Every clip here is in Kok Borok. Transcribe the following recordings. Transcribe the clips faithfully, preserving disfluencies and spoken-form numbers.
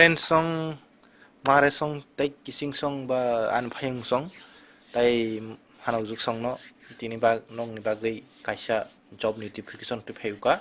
Friends song, mare song, tei kising song ba ani phayung song, tei hanokjuk song no tini bag nokni bagwi kaisa job notification twi phayuka.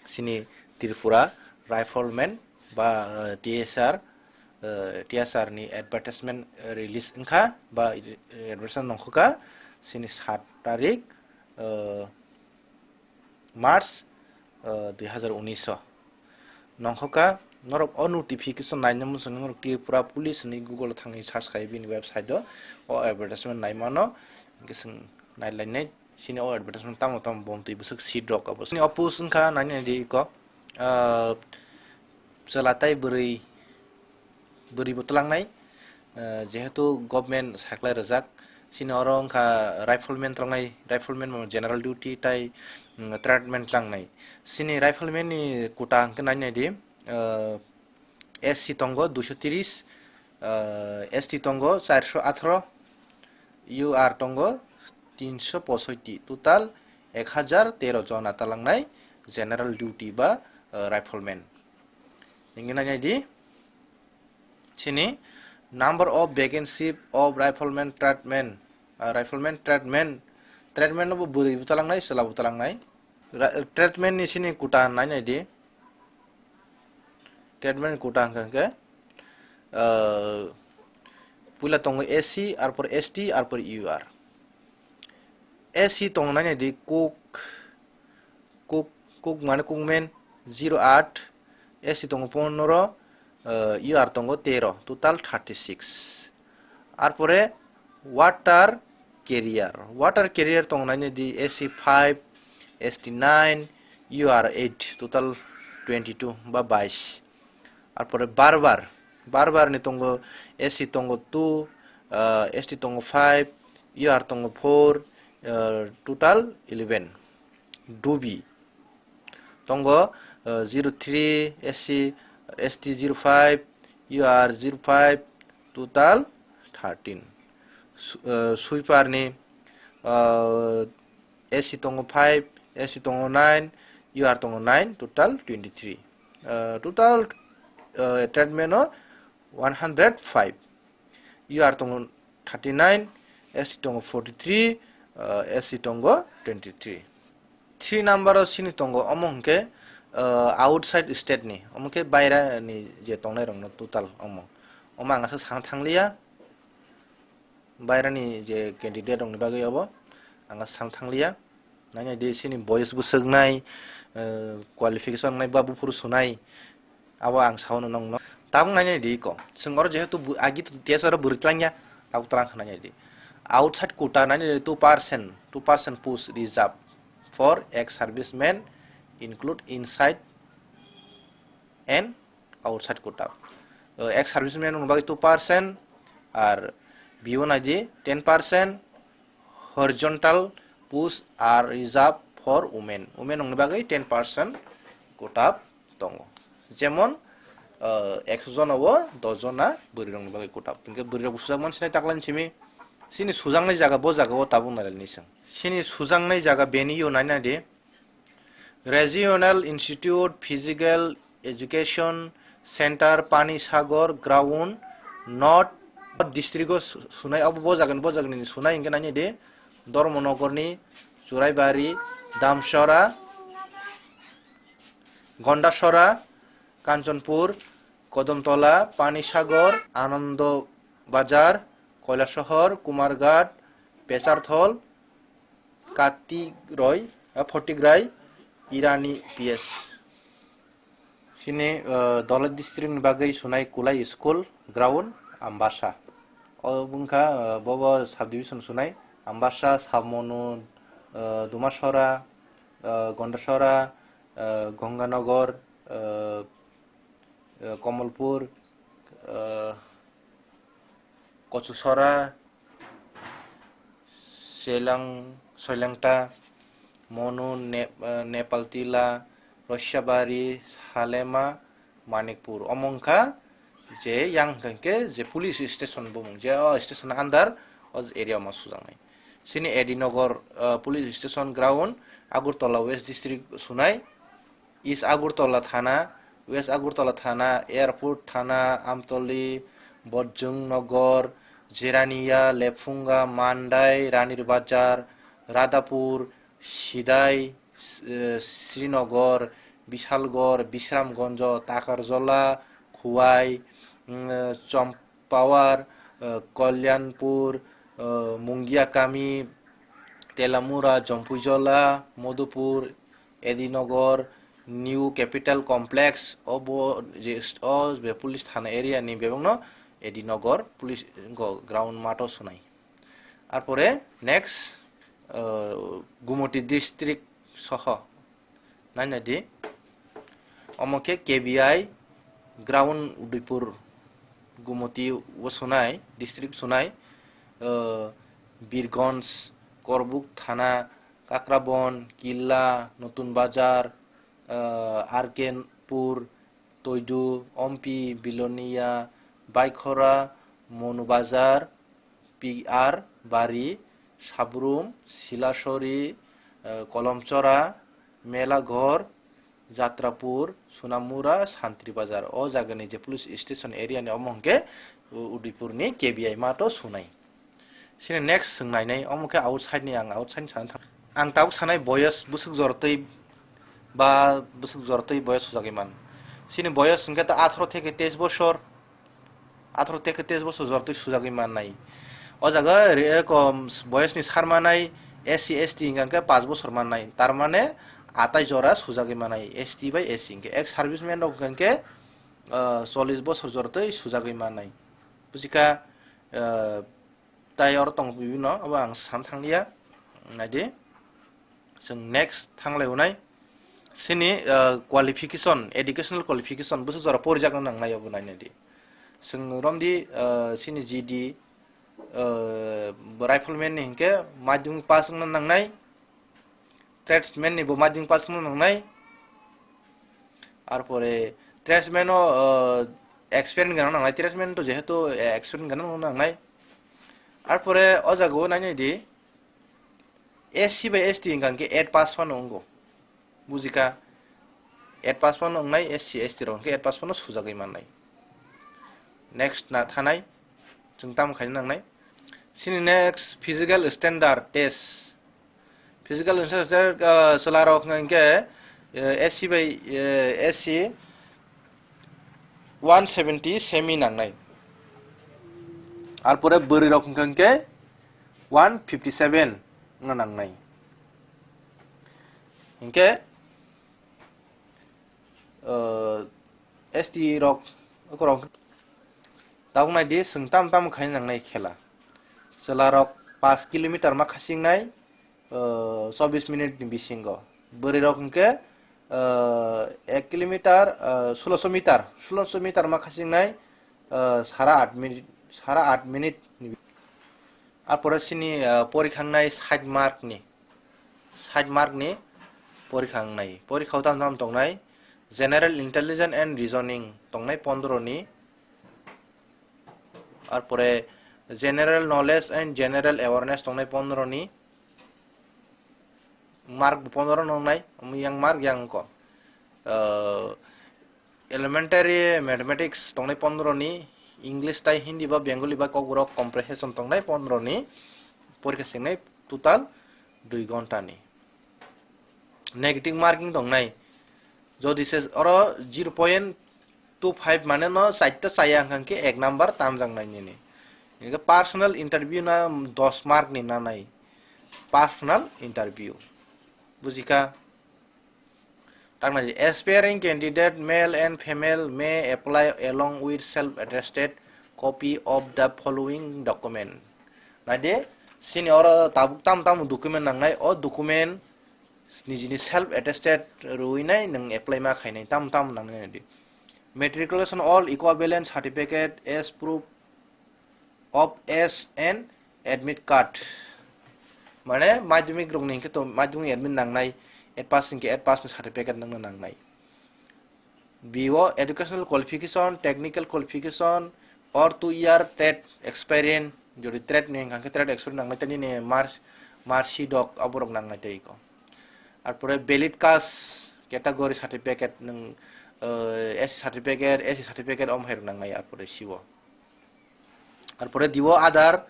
Sini Tripura Rifleman ba, eh, T S R, eh, T S R ni advertisement, eh, release wngkha ba, eh, advertisement nongkhoka sini sat tarik, eh, March, eh, dui hazar unis o. Nongkhoka norok o notification naina muchung norok Tripura Police ni Google o thangwi search khai bini website o o advertisement naimano, hwnkhe chwng nailainai sini o advertisement tamo tamo bom twi bwswk seat rok abo. Sini o post wngkha nainai di iko, ah, chwla tai bwrwi, bwrwi bo twlangnai, ah, jehetu government saklai rwjak, sini oro wngkha rifleman twlangnai, rifleman bo general duty tai, mm, tradesman twlangnai. Sini rifleman ni quota hwnkhe nainai di, ah, S C tongo duiso tiris, ah, S T tongo charso atharo, U R tongo tinso posoiti, total ek hazar tero jona twlangnai general duty ba, ah, rifleman. Hwnkhe nainai di, sini number of vacancy of rifleman tradesman, ah, rifleman tradesman, tradesman no bo bwrwi bo twlangnai, chwla bo twlangnai. Ra-, tradesman ni sini quota nainai di. Tradesman quota hwnkha hwnkhe, ah, puila tongo S C, arpor S T, arpor U R. S C tongo nainai di, cook, cook, cook mane cookman, zero aat, S C tongo pondro, ah, U R tongo tero, total thirty six. Arpore water carrier, water carrier tongo nainai di, S C five, S T nine, U R eight, total twenty two ba bais. Arpore barbar, barbar ni tongo S C tongo two, ah, S T tongo five, U R tongo four, ah, total eleven. Dubi tongo, ah, zero three, S C, S T zero five, U R zero five, total thirteen. Su-, ah, sweeper ni, ah, S C tongo five, S C tongo nine, U R tongo nine, total twenty three. Ah, total, ah, tradesman o one hundred five. U R tongo thirty nine, S T tongo forty three, ah, S C tongo twenty three. Three number o sini tongo, omo hwnkhe, ah, outside state ni, omo khe baira ni je tongnai rok no total omo. Omo ang aswk sana thangliya. Baira ni je candidate rok ni bagwi obo ang aswk sana thangliya. Nainai di sini boyes bwswk nai, eh, qualification nai ba buphuru sunai. Abo ang sao no nongno. Tabuk nainai di ko. Chwng oro jehetu bu-, agi to T S R o bwrwi twlangya, tabuk twlang kha nainai di. Outside quota nainai di two percent, two percent post reserve for ex servicemen include inside and outside quota. Uh, ex servicemen rokni bagwi two percent, ar B O naidi ten percent, horizontal post are reserved for women. Women rokni bagwi ten percent quota tongo. Jemon, uh, ekso jona o dos jona bwrwi rokni bagwi quota. Hinkhe bwrwi rok bo sujakmani sinai taklani simi. Sini sujaknai jaga bo jaga o tabuk nailai ni chwng. Sini sujaknai jaga venue nainai di. Regional Institute Physical Education Center, Panisagar Ground, North District o su-, sunai, abo bo jagani, bo jagani ni sunai, hinkhe nainai di, Dharmanagar ni, Churaibari, Damsora, Gondasora, Kanchanpur, Kadantola, Panisagar, Anando Bazar, Kailasahar, Kumarghat, Pecharthal, Katiroi, ah, Photigrai, Irani P S. Sini, ah, Dhalai district ni bagwi sunai Kulai School Ground, Ambasa. O wngkha, ah, bobo subdivision sunai Ambasa, Sabmonu, ah, Dumasora, ah, Gondasora, ah, Gonganagar, ah, ah, Kamalpur, ah, Kochusora, Selang, Soilangta, Monu, Ne-, eh, Nepaltila, Roisabari, Salema, Manikpur. Omo wngkha je yang hwnkhe je police station bumung, je o station under o area o ma sujaknai. Sini A D Nagar, eh, police station ground, Agartala West District sunai, East Agartala thana, West Agartala thana, Airport thana, Amtoli, Bojong Nogor, Jerania, Lephunga, Mandai, Ranir Bazar, Radhapur, Sidai, S-, eh, Srinagar, Bishalgarh, Bisramganj, Takarjala, Khowai, mm, Champawar, eh, Kalyanpur, eh, Mungiakami, Telamura, Jampuijala, Madhupur, Edinagar, New Capital Complex, obo je, o je police thana area ni bebakno Edinagar police go ground mato sunai. Arpore next, uh, Gumoti district soho. Naina di. Omo khe K B I ground Udaipur Gumoti o sunai, district sunai, uh, Birganj, Korbuk thana, Kakrabon, Killa, Notun Bazar, uh, R K Pur, Toidu, Ompi, Bilonia, Baikhora, Monu Bazar, P R Bari, Sabrum, Silasori, eh, Kolomchora, Melaghor, Jatrapur, Sunamura, Santri Bazar. O jagani je police station area ni omo hwnkhe U-, Udaipur ni K B I mato sunai. Sini next swng nainai, omo khe outside ni, ang outside ni sana thang. Ang tabuk sanai boyos bwswk jortwi ba bwswk jortwi boyos sujagwi man. Sini boyos hwnkhe ta atharo theke teis bosor, atharo theke teis bosor jortwi sujagwi mannai. O jaga re-, kom boyos ni sar manai S C S T hwnkhe paanch bosor mannai. Tar mane atai jora sujagwi manai S T bai S C hwnkhe. Ex serviceman rok hwnkhe, ah, chollish bosor jortwi sujagwi mannai. Bujikha, ah, Tai oro tongo bibino, abo ang san thangya. Naidi. Chwng next thanglai unai. Sini, uh, qualification, educational qualification, bwswk jora porijak nang nai abo nai naidi. Chwng romdi, uh, sini G D, uh, rifleman ni hinkhe madhyamik pass wngna nangnai. Tradesman ni bo madhyamik pass wngna nangnai. Arpore tradesman o, uh, experience gwnang nangnai, tradesman to jehetu, eh, experience gwnang nangnai. Arpore o jaga o nainai di, S C bai S T hwnkha khe eight pass phano wngo. Bujikha, eight pass phano wngnai, S C S T rok hwnkhe eight pass phano sujagwi mannai. Next na thanai, chwng tamo khaina nangnai. Sini next physical standard test. Physical standard, uh, chwla rok hwnkha khe, uh, S C bai, uh, S C one seventy semi nangnai. Arpore bwrwi rok hwnkha khe one fifty seven wngna nangnai. Hinkhe, uh, S T rok, okorok tabuk nai di, chwng tamo tamo khaina nangnai khela. Chwla rok paanch kilometer ma khaching nai, uh, chobbish minute ni bisingo. Bwrwi rok hwnkhe, uh, ek kilometer, uh, sulosho meter, sulosho meter ma khaching nai, uh, sara aat minute, sara aat minute ni. Arpore sini, uh, porikha wngnai sait mark ni, sait mark ni porikha wngnai. Porikha o tamo tamo tongnai, general intelligence and reasoning tongnai pondro ni. Arpore general knowledge and general awareness tongnai pondro ni. Mark bo pondro no wngnai, omo yang mark yang ko. Uh, elementary mathematics tongnai pondro ni, English tai Hindi ba Bengali ba Kokborok comprehension tongnai pondro ni, porikha singnai total dui ghonta ni. Negative marking tongnai, jodi se oro zero point two five mane no chaita chaya hwnkha khe ek number tanjak nai nini. Hingke personal interview na dos mark ni nanai, personal interview. Bujikha? Tangnaidi, aspiring candidate, male and female, may apply along with self-attested copy of the following document. Naidi, sini oro tabuk tam tam document nangnai, o document nijini self-attested rwinai nwng apply ma khainai, tam tam nangnai naidi. Matriculation all equivalent certificate as proof of age and admit card. Mane madhyamik rok ni hingke to madhyamik admit nangnai, eight pass hingke eight pass ni certificate nangna nangnai. B O educational qualification, technical qualification, or two year trade experience, jodi trade ni hingke trade experience nangnai tani ni marks, marksheet dok aborok nangnai tei ko. Arpore valid caste category certificate nwng, S C certificate, S C certificate om hai rok nangnai, arpore siwo. Arpore diwo Aadhaar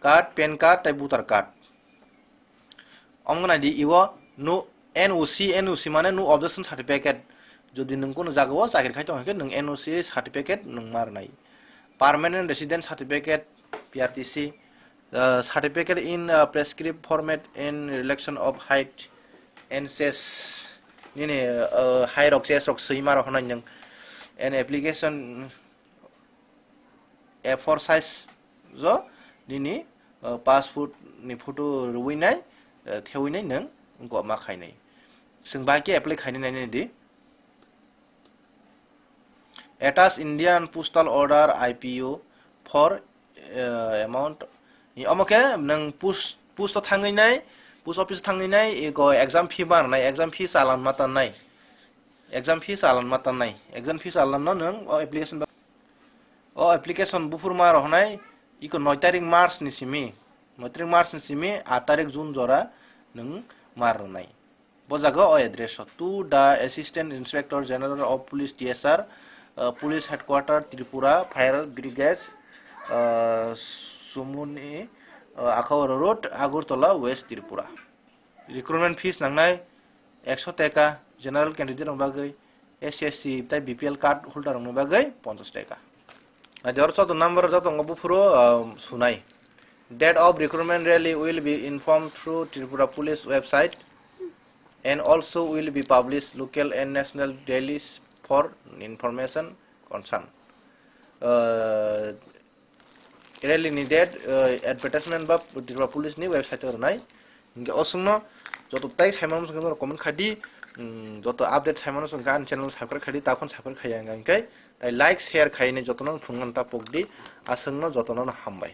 card, PAN card, tai voter card. Om gwnai di iwo nu N O C, N O C mane nu objection certificate. Jodi nung kono jaga o chakri khai tong khe nung N O C certificate nung mar nai. Permanent resident certificate, P R T C, uh, certificate in, uh, prescribed format in relation of height and chest. Nini, uh, hai rok chest rok swi mar honai nung. An application A four size jo nini, uh, passport ni photo rwui nai, uh, thewi nai nung wngko ma khainai. Chwng bai khe apply khainai nai di. Attach Indian Postal Order, I P O, for, uh, amount. Ni omo khe nung post, post o thangwi nai, post office o thangwi nai, iko exam fee bar nai, exam fee chalan ma tan nai. Exam fee chalan ma tan nai. Exam fee chalan no nung o application ba-, o application buphur ma rohonai iko noi tarik March ni simi, noi tarik March ni simi aat tarik June jora nung mar rwnai. Bo jaga o address o, to the Assistant Inspector General of Police, T S R, uh, Police Headquarter, Tripura, Fire Brigade, uh, Sumuni, uh, Akhawara Road, Agartala, West Tripura. Recruitment fees nangnai ekso teka, general candidate rok bagwi, S C, S T tai B P L card holder rokni bagwi ponchash teka. Adi oro joto number joto wngkha buphuru, um, sunai. Date of recruitment rally will be informed through Tripura Police website and also will be published local and national dailies for information concern. Uh, Rally ni date, uh, advertisement ba Tripura Police ni website o rwnai. Hingke o songno joto tai saimano songke norok comment khai di, um, joto update saimano songke ani channel subscribe khai di, takhon subscribe khai ya hingke tai like, share khai ni jotono phunukna ta pok di, aswkno jotono hambai.